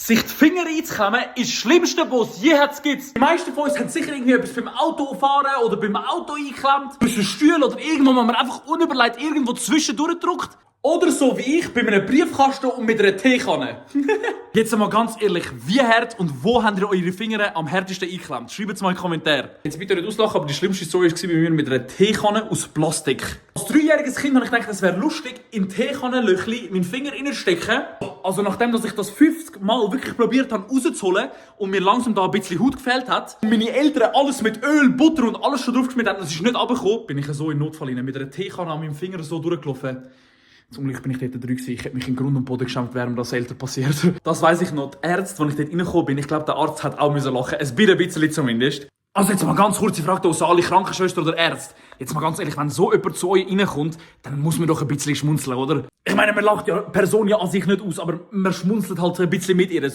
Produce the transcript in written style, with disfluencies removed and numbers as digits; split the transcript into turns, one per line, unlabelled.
Sich die Finger einzuklemmen ist das Schlimmste, was es je gibt. Die meisten von uns haben sicher irgendwie etwas beim Autofahren oder beim Auto eingeklemmt, bei einem Stuhl oder irgendwo, wo man einfach unüberlegt irgendwo zwischendurch drückt. Oder so wie ich bei einem Briefkasten und mit einer Teekanne. Jetzt einmal ganz ehrlich, wie hart und wo habt ihr eure Finger am härtesten eingeklemmt? Schreibt es mal in die Kommentare. Jetzt bitte nicht auslachen, aber die schlimmste Story war bei mir mit einer Teekanne aus Plastik. Als 3-jähriges Kind habe ich gedacht, es wäre lustig, in Teekannenlöchli meinen Finger reinstecken. Also nachdem dass ich das 50 Mal wirklich probiert habe rauszuholen und mir langsam da ein bisschen Haut gefehlt hat und meine Eltern alles mit Öl, Butter und alles schon drauf geschmiert haben, das ist nicht runtergekommen, bin ich so in Notfall rein, mit einer Teekanne an meinem Finger so durchgelaufen. Zum Glück bin ich dort drin gewesen. Ich hätte mich in Grund und Boden geschämt, wäre mir das selten passiert. Das weiss ich noch. Die Ärzte, als ich dort reingekommen bin, ich glaube, der Arzt hat auch lachen müssen. Ein bisschen zumindest. Also jetzt mal ganz kurz die Frage an alle Krankenschwestern oder Ärzte. Jetzt mal ganz ehrlich, wenn so jemand zu euch reinkommt, dann muss man doch ein bisschen schmunzeln, oder? Ich meine, man lacht ja Person ja an sich nicht aus, aber man schmunzelt halt so ein bisschen mit ihr. So.